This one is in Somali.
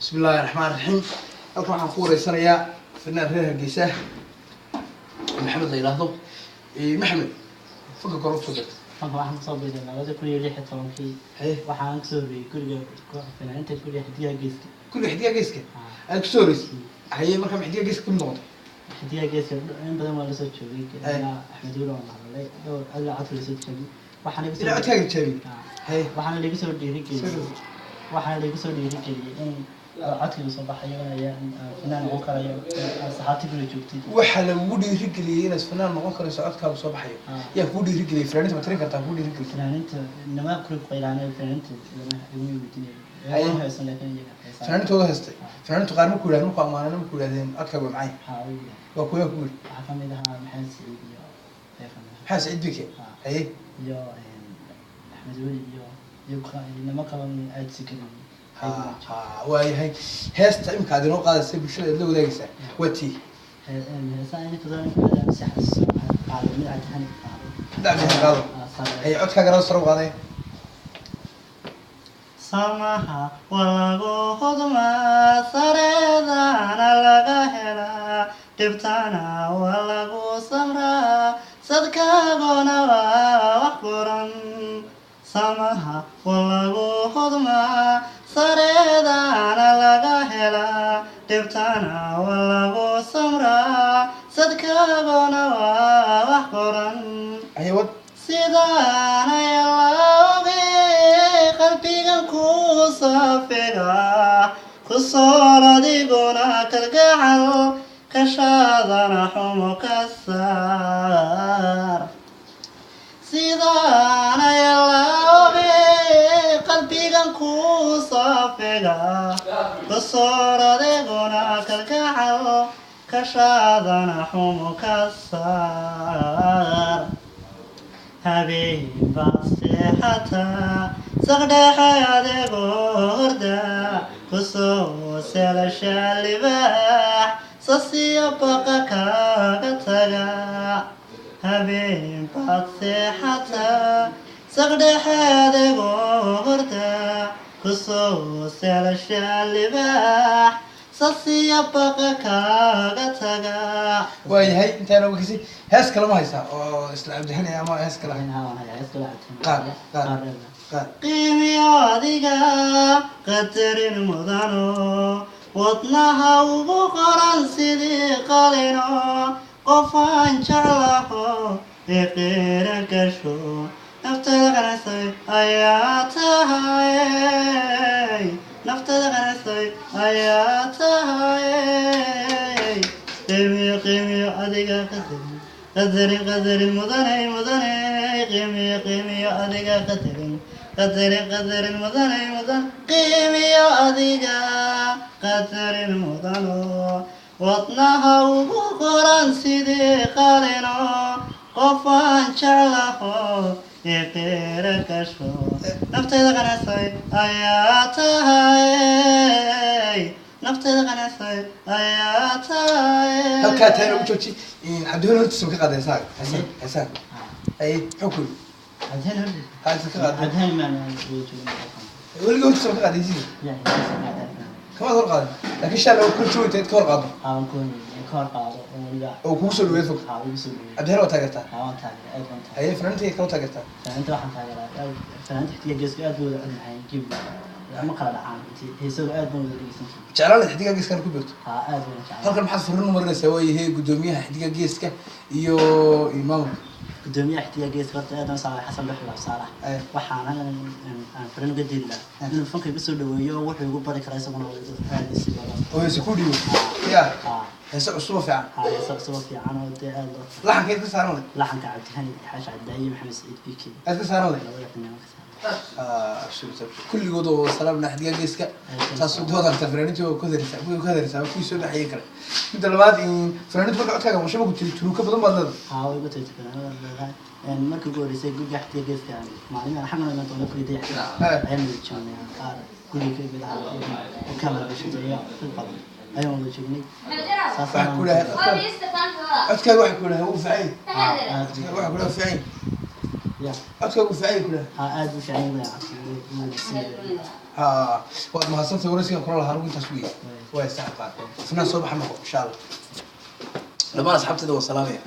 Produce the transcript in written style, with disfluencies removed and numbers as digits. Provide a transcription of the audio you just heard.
Bismi illaahi raxmaan raxiim. Halkan waxaan ku wareysanayaa fanaan reer Hargeysa, Maxamed la yidhaahdo. Maxamed, fanka kore kusoo gartay? Fanka waxaan kusoo biiray 2016-kii. Haye. Waxaan kasoo horreeyey guriga fanaaniinta, guriga Xidigaha Geeska. Guriga Xidigaha Geeska aad kusoo horeysay? Haye, markaa ma Xidigaha Geeska kamid noqotay? Xidigaha Geeska in badan waa lasoo joogay. Haye. Ilaa Axmed Weli waan la hadlay dhowr, ilaa codka lasoo joogay. Waxaana igu soo Ilaa codkaaga jaabiyey? Haye. Waxaana lagu soo dhiirigeliyey, waxaana lagu soo dhiirigeliyey in codkayga soo baxayo, inay fanaan noqon karayo, saxaabta guriga joogtay. Waxaa lagugu dhiirigeliyey inaad fanaan noqon karayso, codkaagu soo baxayo? Ah. Yaa kugu dhiirigeliyey? Fanaaniinta ma tirin kartaa kugu dhiirigeliyey? Fanaaniinta nimaa guriga ku qaylaanay, fanaaniinta iguma weydiinay. Haye. Iguma haysan, laakiin iyaga heesaan. Fanaaniintooda heestay. Fanaaniintu qaar markuu yidhahdo, markuu ammaanana, markuu yidhahdeen codkaagu waa macaan? Waxaa u yidhi. Waa kuwa kugu yidhi? Waxaa kamid ahaa Maxamed Saciid iyo ayaa kamid ahaa. Maxaa Saciid Bike? Ah. Haye. Iyo Axmed Weli iyo nimo kaloo aada si karin. Ha ha, waayahay. Heesta imika aad inoo qaadaysa, bulshada aad la wadaagaysaa, waa tii? Heesaha inta badan si xasuuso qaaday mid Cabdihani qaado. Dacdiisa qaado. Haye, codkaaga noo sare u qaaday. Samaha waa lagu hodmaa, sareedana laga helaa, dhibtana waa lagu samraa, sadkaaguna waa wax quran. Samaha waa lagu hodmaa, sareedana laga helaa, dhibtana waa lagu samraa, sadkaaguna waa wax qoran. Haye, wad. Sidaanay looge qalbigan ku saafiga ku soor, adiguna kalgacal kashaadana xumo ka saar. Sidaanay looge qalbigan ku saafiga ku soor, adiguna kalgacal kashaadana xumo ka saar. Habeen baad seexataa, saqdhexe adigoo horda, kusoo selasha libaax sasiyo baqa kaaga taga. Habeen baad seexataa, saqdhexe adigoo horda, kusoo selasha libaax sasiyo baqa kaaga taga. Waayahay, intaana wakisay, hees kale ma haysaa oo isla Cabdihani ama hees kale? Qaad, qaad, qaad. Qiimiyo adiga qadarin mudano, wadnaha ugu qoran sidii qalino, qofaan jeclaho ee qiira gasho, naftada qanacsan ayaa tahay, naftada qanacsan ayaa tahay. Qiimiyo, qiimiyo adiga qadarin, qadarin, qadarin mudanay, mudanay. Qiimiyo, qiimiyo adiga qadarin, qadarin, qadarin mudanay, mudan. Qiimiyo adiga qadarin mudano, wadnaha ugu qoran sidii qalino, qofaan jeclaho ee qiira gasho, naftayda qanacsay ayaa tahay, naftayda qanacsay ayaa tahay. Halkaa taana ugu jooji. Cabdihani hortiisa ma ka qaaday heesaaga? Heesaan, heesaan? Haye, muxuu ku yidhi? Cabdihani hortiisa? Ha, isa ka qaaday. Cabdihani maan wada joogin. Weliga hortiisa ma ka qaaday heesihiisa? Kamaad hor qaaday, laakiin shalay oo kor joogta ka hor qaado. Haaban ka hor qaado oo weliba. Oo kugu soo dhaweeyay fog. Haa, ugu soo dhaweeyay. Cabdihani waa taageertaa? Haa, waan taageeraa, aad baan taageeraa. Haye, fanaaniinta kala taageertaa? Fanaaniinta waxaan taageeraa fanaaniinta Xidiga Geeska. Aad buu wada cod macaan, gebiga ma kala dhacaan intii heesaga, aad baan wada dhegeysan jiray. Jeclaan lahayd Xidiga Geeskana ku biirto? Haa, aad baan jeclaa. Halkan maxaad fariin u marinaysaa, waayahay, guddoomiyaha Xidiga Geeska iyo maamulka? Gudoomiyaha Xidiga Geeska horta aad baan saamay, Xasan Dhuxul Saalax. Waxaan aan fariin uga diri lahaa inuu fanka igu soo dhaweeyo oo wuxuu igu bari karaa isaguna aad isi baro. Oo heese ku dhiibo ya? Haa. Heese cusub oo fiican. Haa, heesa cusub oo fiican oo dee aad loo Laxankeed ka saaran leh? Laxanka Cabdihani Xaashi Cabdilaahi iyo Maxamed Saciid Biki. Aad ka saaran leh? Labada fanaan ka saaran. Kulligood oo salaamna Xidiga Geeska. Taas dood arta, fanaaniintu waa ku hadaraysaa, way ku hadaraysaa kuwii soo baxayay kale. Midda labaad, fanaaniintu marka codkaaga maqasho ma ku tiri turuuka badan baad leedahay? Haa, way igu tagtay fanaanada leedahay. Markii ugu horeysay guriga Xidiga Geeska maalin xaggan iman doona guriga Dayaxta ayaan wada joognay, qaar guriga ka mid ahaa oo kamera gashatay iyo dad badan ayaan wada joognay. Waxaa ku dhahay codkaaga, waxa ku dhahay wuu fiican yahay. Codkaaga waxa ku dhahay fiican yahay. Ya. Codkaagu fiican yahay ku dhahay. Haa, aad u fiican yahay codka, wuu wanaagsan yahay. Ha, waad mahadsantahay. Waraysigan kula lahaa anigu intaas wey. Waay, saaxib qaar, fanaan soo baxa noqo, insha Allah. Dhammaan asxaabteeda waan salaamaya.